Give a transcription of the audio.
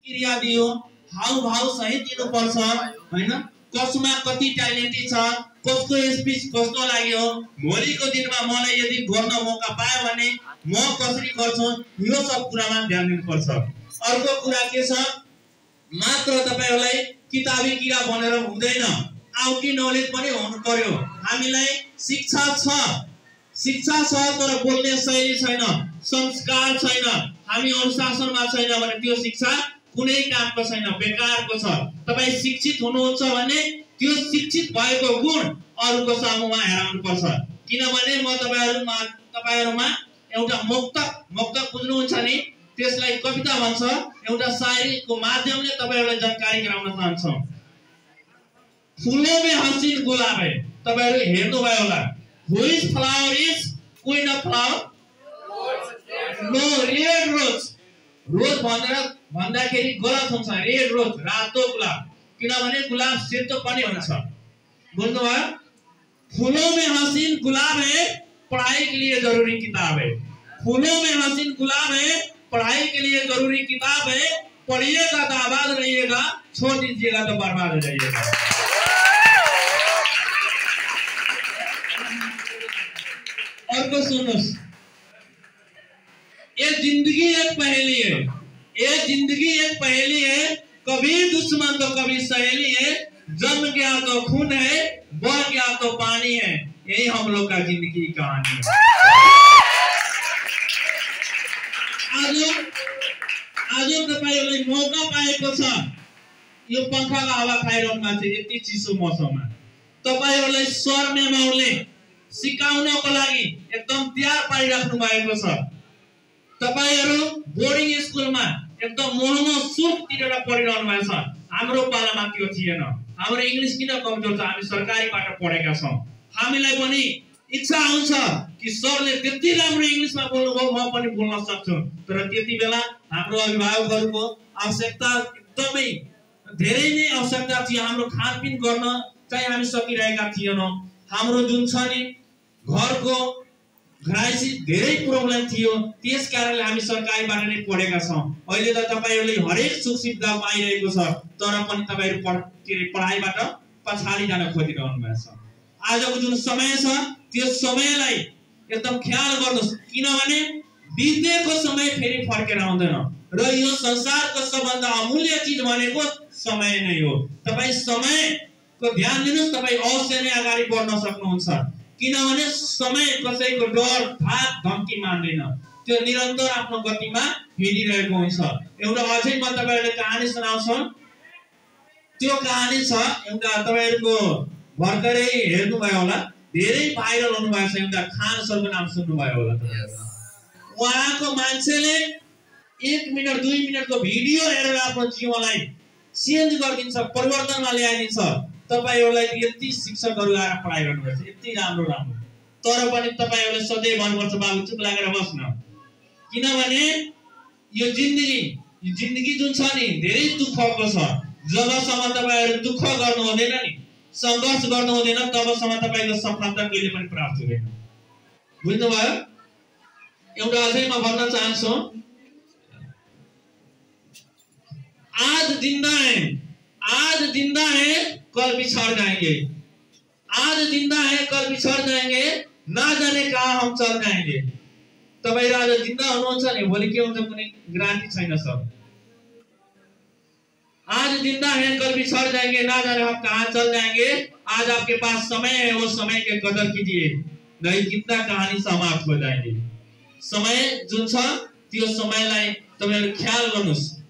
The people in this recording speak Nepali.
क्रिया दियो, हाउभाउ सहित दिनुपर्छ हैन। कसमा कति ट्यालेन्टेड छ, कसको स्पिच कस्तो लाग्यो, भोलिको दिनमा मलाई यदि गर्न मौका पायो भने म कसरी गर्छु, यो सब कुरामा ध्यान दिनुपर्छ। अर्को कुरा के छ, मात्र तपाईहरुलाई किताबी किरा बनेर हुँदैन, आउटी नलेज पनि हुनु पर्यो। हामीलाई शिक्षा छ तर बोल्ने शैली छैन, संस्कार छैन, हामी अनुशासनमा छैन भने त्यो शिक्षा कुनै कामको छैन, बेकारको छ। तपाई शिक्षित हुनुहुन्छ भने त्यो शिक्षित भएको गुण अरूको सामुमा हेराउनु पर्छ। किनभने म तपाईहरुमा एउटा मुक्तक बुझ्नुहुन्छ नि, त्यसलाई कविता भन्छ, एउटा शायरीको माध्यमले तपाईहरुलाई जानकारी गराउन चाहन्छु। फूलों में हसीन गुलाब है, तपाईहरु हेर्नु भयो होला। Which flower is queen of flower? No, red rose. रोज भन्दाखेरि गलत हुन्छ, रेड रोज रातो गुलाब, किनभने गुलाब सेतो पनि हुन्छ। बुझ्नुभयो? फूलों में हसीन गुलाब है, पढ़ाई के लिए जरूरी किताब है। फूलों में हसीन गुलाब है, पढ़ाई के लिए जरूरी किताब है। पढ़िएगा तो आबाद रहिएगा, छोड़ दीजिएगा तो बर्बाद हो जाइएगा। और को सुनोस, ये जिंदगी एक पहेली है, ये जिंदगी एक पहेली है, कभी दुश्मन तो कभी सहेली है, जम गया तो खून है, बह गया तो पानी है, यही हम लोग का जिंदगी की कहानी है। आज तपाईहरुले मौका पाएको छ, यो पंखाको हावा खाइरहनु मान्छे यति चिसो मौसममा तपाईहरुलाई स्वर मेमाउले सिकाउनको लागि एकदम तयार पारिराख्नु भएको छ। तपाईहरु बोर्डिङ स्कुलमा एकदम महँगो शुल्क तिरेर पढिरहनु भएको छ। हाम्रो पालामा त्यो थिएन। हाम्रो इंग्लिश किन कमजोर छ, हामी सरकारीबाट पढेका छौं। हामीलाई पनि इच्छा हुन्छ कि सरले त्यति राम्रो इंग्लिशमा बोल्नुभयो, म पनि बोल्न सक्छु। तर त्यति बेला हाम्रो अभिभावकहरुको आवश्यकता एकदमै धेरै नै आवश्यकता थियो। हाम्रो खानपिन गर्न चाहिँ हामी सकिरहेका थिएनौं। हाम्रो जुन छ नि घरको घराइसी धेरै प्रब्लम थियो, त्यस कारणले हामी सरकारीबाट नै पढेका छौं। अहिले त तपाईहरुले हरेक सुख सुविधा पाइरहेको छ, तर पनि तपाईहरु पढाइबाट पछाडी जान खोजिरहनु भएको छ। आजको जुन समय छ त्यो समयलाई एकदम ख्याल गर्नुस्, किनभने बितेको समय फेरि फर्केर आउँदैन र यो संसारको सबभन्दा अमूल्य चीज भनेको समय नै हो। तपाई समयको ध्यान दिनुस्, तपाई अवश्य नै अगाडि बढ्न सक्नुहुन्छ। किनभने समय कसैको डर धाक धम्की मान्दैन, त्यो निरन्तर आफ्नो गतिमा हिँडिरहेको हुन्छ। एउटा अझै म तपाईहरुलाई कहानी सुनाउँछु। त्यो कहानी छ एउटा तपाईहरुको भर्खरै हेर्नु भयो होला, धेरै भाइरल हुनु भएको छ, एउटा खान सरको नाम सुन्नु भयो होला। उहाँको मान्छेले 1 मिनेट 2 मिनेटको भिडियो हेरेर आफ्नो जीवनलाई चेन्ज गरिदिन्छ, परिवर्तनमा ल्याइदिन्छ। तपाईहरुलाई यति शिक्षकहरु आएर पढाइरहनु भएको छ, यति राम्रो, तर पनि तपाईहरुले सधैँ भन्नुपर्छ बाबु चुप लागेर बस्न। किनभने यो जिन्दगी जुन छ नि धेरै दुःखको छ। जबसम्म तपाईहरु दुःख गर्नु हुँदैन नि, संघर्ष गर्नु हुँदैन, तबसम्म तपाईको सफलता कहिले पनि प्राप्त हुँदैन। बुझ्नुभयो? एउटा अझै म भन्न चाहन्छु, आज जिंदा है कल बिछड़ जाएंगे, आज जिंदा है कल बिछड़ जाएंगे, ना जाने कहाँ हम चल जाएंगे। तपाईहरु आज जिंदा हुनुहुन्छ नि, भोलि के हुन्छ कुनै ग्यारेन्टी छैन सब। आज जिंदा है कल बिछड़ जाएंगे, ना जाने हम कहाँ चल जाएंगे। आज आपके पास समय है, वो समय के कदर कीजिए, नहीं कितना कहानी समाप्त हो जाएगी। समय जुन छ त्यो समयलाई तपाईहरु ख्याल गर्नुस्।